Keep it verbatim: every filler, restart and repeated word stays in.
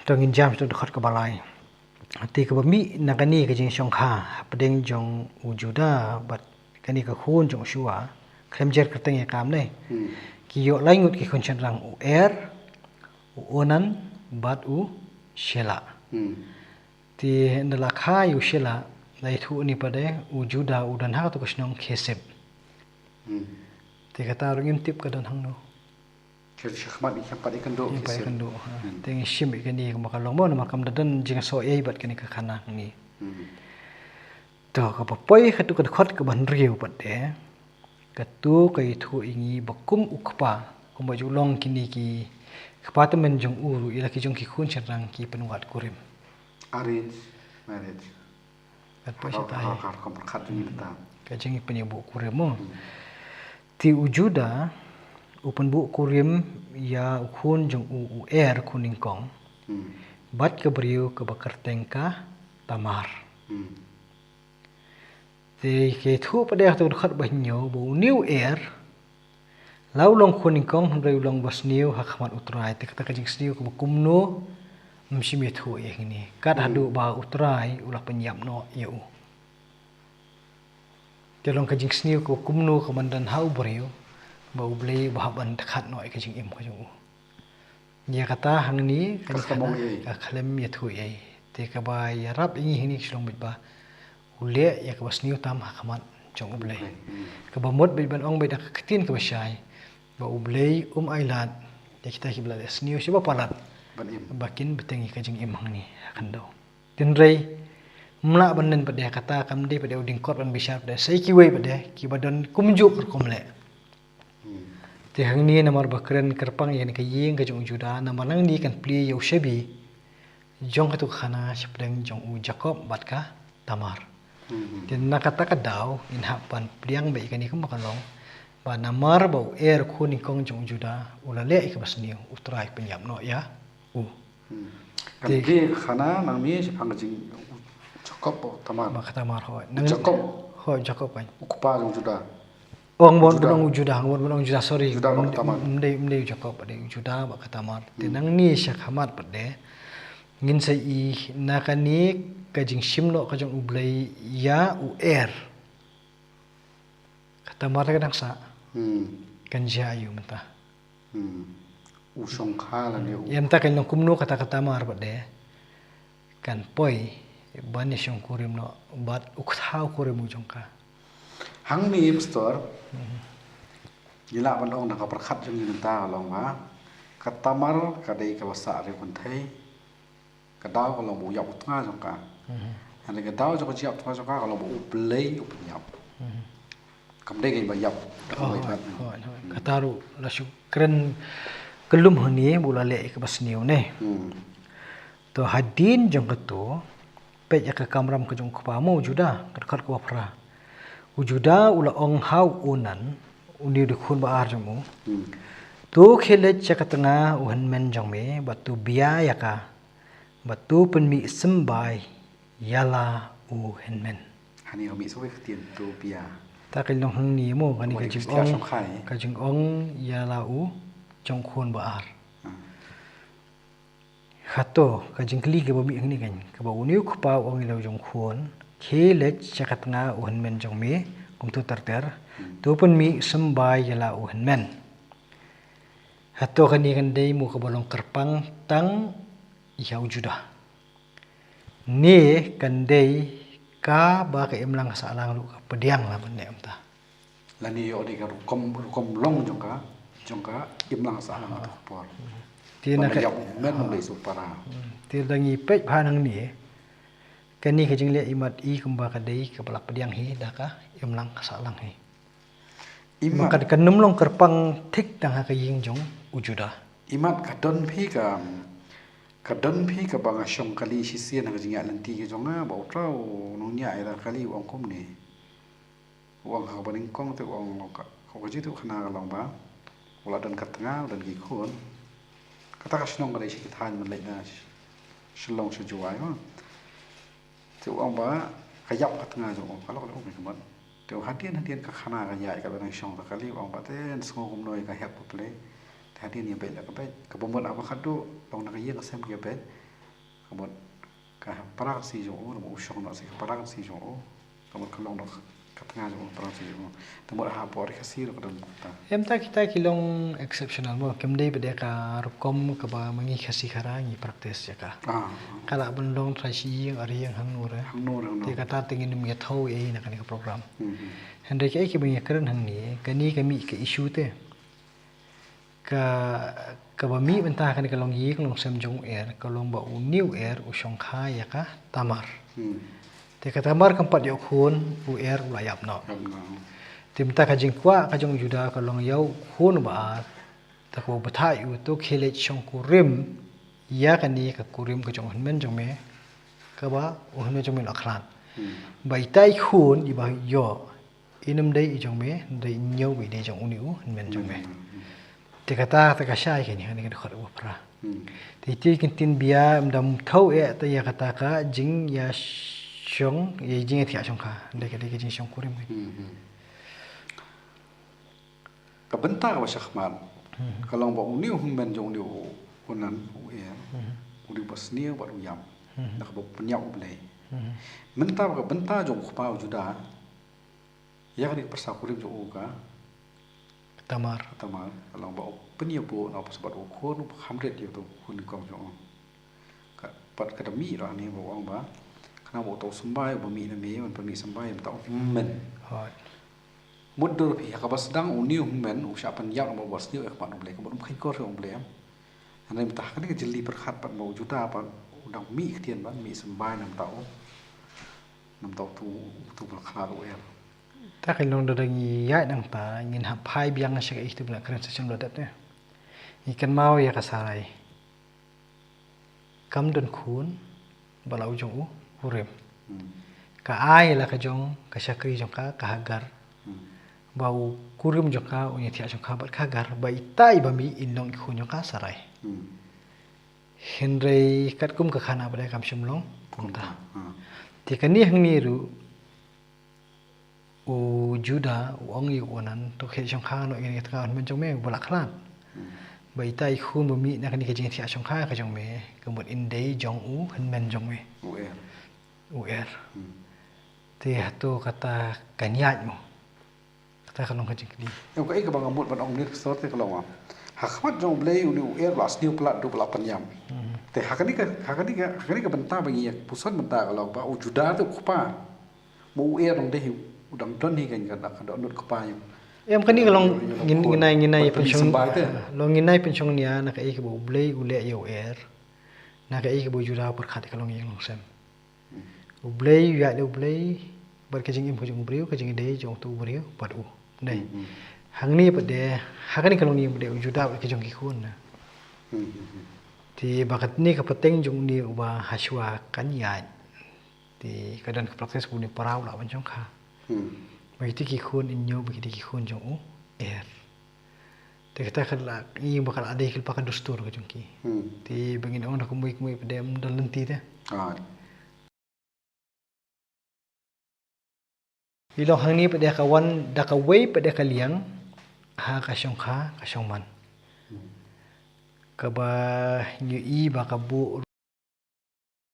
To ngin jam sha u dkhot kaba lai. Te kaba mih na kane ka jingshongkha hapdeng jong u Juda bad kane ka khun jong u Shua, khlem jer kyrteng ïa ka ne. Hmm. Ki ïoh lai ngut ki khun shynrang, u Er, u Onan bad u Shela. Hmm. Te ynda la kha ïa u Shela, la ïathuh ïa ngi pat de u Juda u don ha kato ka shnong Kesib. Hmm. Te kata ruh ngim tip ka don hangno. Sha, shakhmat ngi khlem pat ïakynduh. Ngim pat ïakynduh, ha. Hmm. Te ngi shim ïa kane kumba ka long mo, namar kam da don jingsoh ei bad kane ka khana ngi. Hmm. To, kaba poi ha kato ka dkhot kaba hynriew pat de, kato ka ïathuh ïa ngi ba kum u kpa, kumba ju long kine ki kpa tymmen jong u ruh, ïa la ki jong ki khun shynrang ki pynwad kurim. Arranged marriage. Kat poi sha tai. Ka, ka, ka pyrkhat jong ngi mynta. Ka jingpynïabuh kurim mo. Hmm. Te u Juda u pynbuh kurim ïa u khun jong u, u Er khun nyngkong. Hmm. Bad ka briew kaba kyrteng ka Tamar. Hmm. Te ka ïathuh pat de ha kato ka dkhot ba hynñiew ba une u Er, la u long khun nyngkong hynrei u long basniew ha khmat u Trai. Te kata ka jingsniew kaba kumno, ym shym ïathuh ïa ngi. Kat haduh ba u Trai u la pynïap noh ïa u. Te long ka jingsniew kaba kumno ka ban don ha u briew ba U Blei u hap ban dkhat noh ïa ka jingim ka jong u. Ïa kata hangne ka dkhot ka khlem ïathuh ei. Te kaba ïarap ïa ngi hangne ka shlong beit ba u leh ïa kaba sniew tam ha khmat jong U Blei. Hmm. Kaba mut beit ban ong beit da ka ktien kaba shai ba U Blei um ailad ïa kita kiba la leh sniew shibun palat ba kin bteng ïa ka jingim hangne ha khyndew. Hynrei ym lah ban len pat de kata, kam dei pat de u ding kot ban bishar pat de, sa kiwei pat de kiba don kumjuh rukom leh. Hmm. Te hangne namar ba kren kyrpang ïa kane ka ïing ka jong u Juda, namar nangne kan plie ïa u shabi jong kato ka khana shapdeng jong u Jakob bad ka Tamar. Hmm. Te na kata ka daw ngin hap ban pdiang beit ïa kane kumba ka long ba namar ba u Er khun nyngkong jong u Juda u la leh ïa kaba sniew, u Trai pynïap noh ïa u. Hmm. Kan plie ka khana nangne shaphang ka jing u Jakob bad ka Tamar. Bad ka Tamar, hooid. U Jakob. Hooid, Jakob kan. U kpa jong u Juda. Ong bun, bun ong u Juda, ong bun, bun ong u Juda, sorry. Juda bad ka Tamar. Ym dei, ym dei u Jakob, dei u Juda bad ka Tamar. Te nangne shakhmat pat de ngin sa ïohi na kane ka jingshim noh ka jong U Blei ïa u Er. Ka Tamar ka dang sah. Hmm. Kan jia aïu mynta? Hmm. U shongkha lane u. Ïa mynta kan long kumno kata ka Tamar pat de kan poi ban ïashongkurim noh bad u kata u kurim u jong ka. Hangne, Pastor. Hmm. Ngi lah ban ong da ka pyrkhat jong ngi mynta ka long ba ka Tamar ka dei kaba sah riewkynthei. Ka daw ka long ba u ïap u tnga jong ka. Mhm. Hynrei ka daw jong ka jingïap tnga jong ka ka long ba U Blei u pynïap. Mhm. Kam dei ka ba ïap da kawei pat. Hooid, hooid. Kata ruh la shu kren kyllum hangne ba u la leh ïa kaba sniew ne. Hmm. To hadien jong kato, peit ïa ka kamram ka jong u kpa mo u Juda, ka dkhot kaba phra. U Juda u la ong ha u Onan, une u dei u khun ba ar jong u. Hmm. To khie leit sha ka tnga u hynmen jong me bad to bia ïa ka. Bad to pynmih symbai ïa la u hynmen. Hangne ka mih sa kawei ka ktien to bia. Ta ka long hangne mo, kane ka jingong, ka jingong ïa la u jong u khun ba ar. Hmm. Hato ka jingkylli kaba mih hangne kan, kaba une u kpa u ong ïa la u jong u khun, khie leit sha ka tnga u hynmen jong me, kumto ter ter, hmm, to pynmih symbai ïa la u hynmen. Hato kane kan dei mo kaba long kyrpang tang ïa u Juda? Ne kan dei kaba ka imlang ka sahlang ruh ka pdiang la ban leh kumta? Lane ïoh dei ka rukom, rukom long jong ka, jong ka imlang ka sahlang kato ka por. Te na ka ïap met nong dei su para. Hmm. Te lada ngi peit bha nangne, kane ka jingleh imat i kumba ka dei kaba la pdiang hi da ka imlang ka sahlang hi. Imat. Ka, kan ym long kyrpang thik tang ha ka ïing jong u Juda. Imat ka don phi ka, ka don phi kaba nga shong kali shisien ha ka jingïaid lynti ka jong nga ba u Trai u nongñiah ïa la kali u ong kumne. U ong ha kaba nyngkong te u ong long ka, ka jingïathuh khana ka long ba u la don ka tnga, u don ki khun. Kata ka shnong ka dei sha ki thaiñ ban leit na Shillong sha Jowai mo. Te u ong ba ka ïap ka tnga jong u, ka lok lok ka mut. Te u hadien hadien ka khana ka ïaid ka ba nang shong ta kali, u ong ba te sngew kumno ïa ka hep ka pule. Te hadien ïa beit la ka beit. Kaba mut haba khadduh long na ka ïing ka sem ki ïa beit. Ka mut ka para ka si jong u, u shong noh sha ka para ka si jong u. Ka mut ka long noh ka tnga jong u para ka si jong u. Te mut ha pdeng ka si ruh ka don mynta. Em, ta kita ki long exceptional mo, kim dei pat de ka rukom kaba ma ngi Khasi Khara ngi practice ïa ka. Ah. Ka lah ban long trai shi ïing ar ïing hangno re. Hangno re, hangno. Te kata te ngin ym ïathuh ei na kane ka program. Hmm. Hynrei kaei kaba ngi kren hangne, kane ka mih ka issue te. Ka, kaba mih mynta kane ka longïing longsem jong u er, ka long ba une u er u shongkha ïa ka Tamar. Hmm. Te ka Tamar kam pat ïoh khun, u er u la ïap noh. Ïap noh. Te mynta ka jingkwah ka jong u Juda ka long ïa u khun uba ar, te kaba bthah ïa u to khie leit shongkurim ïa kane ka kurim ka jong u hynmen jong me, kaba u hynmen jong me u la khlad. Hmm. Ba ita i khun iba ïoh, in ym dei i jong me, dei i ñiew ba i dei jong une u hynmen jong me. Hmm. Te kata, te ka shai kane, kane ka dkhot uba phra. Hmm. Te ite ki ktien bia, ym dam thaw eh te ïa kata ka jingïashong, ïa jingïathiah shongkha. Dei ka, dei ka jingshongkurim kane. Hmm, hmm. Ka bynta kaba shakhmat, hmm, ka long ba une u hynmen jong une u, u nan, u er, hmm, u dei uba sniew bad u ïap. Hmm. Da kaba pynïap U Blei. Hmm. Mynta ba ka bynta jong u kpa u Juda, ïa kane ka pyrsa kurim jong u ka Tamar. Tamar, ka long ba u pynïaid bad u, na u pyrsa bad u khun, u kham rit ïa uto u khun nyngkong jong u. Ka, pat ka da mih ruh hangne ba u ong ba, khnang ba uto u symbai uba mih na me, un pynmih symbai mynta u hynmen. Hooid. Mutdur phi, ha kaba sdang une u hynmen u shah pynïap namar ba sniew ïa ka khmat U Blei, ka mut um kheiñ kor ïa U Blei em. Hynrei mynta ha kane ka jylli pyrkhat pat ba u Juda pat u dang mih ktien ba mih symbai namar uto u, namar uto u, uto u ba la khlad u er. Ta ka long da dang ïaid nangta ngin hap phai biang sha ka issue ba la kren session ba la dep te. Ngi kynmaw ïa ka Sarai. Kam don khun, ba la u jong u kurim. Hmm. Ka ai la ka jong ka shakri jong ka, ka Hagar. Hmm. Ba u kurim jong ka un ïathiah shongkha bad ka Hagar, ba ita iba mih in long i khun jong ka Sarai. Hmm. Hynrei katkum ka khana ba dei kam shym long kumta. Kumta, hmm. Te kane hangne ruh u Juda u ong ïa u Onan, to khie shongkha noh ïa kane ka tnga u hynmen jong me uba la khlad. Hmm. Ba ita i khun ba mih na kane ka jingïathiah shongkha ka jong me, ka mut in dei jong u hynmen jong me. U er. U er. Hmm. Te hato kata kan ïaid mo? Kata ka long ka jingkylli. Ïa, kaei kaba nga mut ban ong mynta ka sor te ka long ba ha khmat jong U Blei une u er u la sniew palat, u la pynïap. Hmm. Te ha kane ka, ha kane ka, ha kane ka bynta ba ngi ïa puson mynta ka long ba u Juda te u kpa. Mo u er dang dei hi, u dang don hi ka, ka, ka dohnud kpa ïa u. Em, kane ka long ngin, ngin ai, ngin ai pynshong, long ngin ai pynshong nia na kaei kaba U Blei u leh ïa u er. Na kaei kaba u Juda u pyrkhat ka longïing longsem. Hmm. U Blei u ïaid leh U Blei bad ka jingim ka jong u briew, ka jingïadei jong uto u briew bad u. Dei. Hmm, hmm. Hangne pat de, ha kane ka longïing pat de u Juda bad ka jong ki khun na. Hmm, hmm, hmm. Te ba katne ka pateng jong une uba hashwa kan ïaid. Te ka don ka practice ba une u para u lah ban shongkha. Hmm. Ba kiti ki khun in ñiew, ba kiti ki khun jong u er. Te kata ka lah, ïa ba ka lah dei ka lypa ka dustur ka jong ki. Hmm. Te ba ngin ong da kumwei kumwei pat de ym don lynti te. Ah. I long hangne pat de ka wan da kawei pat de ka liang ha ka shongkha ka shongman. Hmm. Kaba ngi ïohi ba ka buh